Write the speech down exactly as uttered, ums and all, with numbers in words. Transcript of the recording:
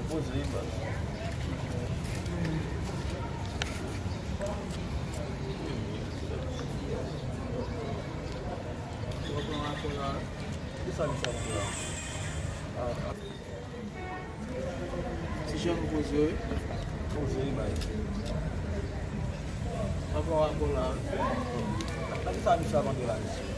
Poze, baz. Yo pran akò la. Kisa misye ap fè la? Ah. Ti jan nou poze wi. Poze wi, bay. Anvan w al la. Gade sa misye ap antre la, mesye.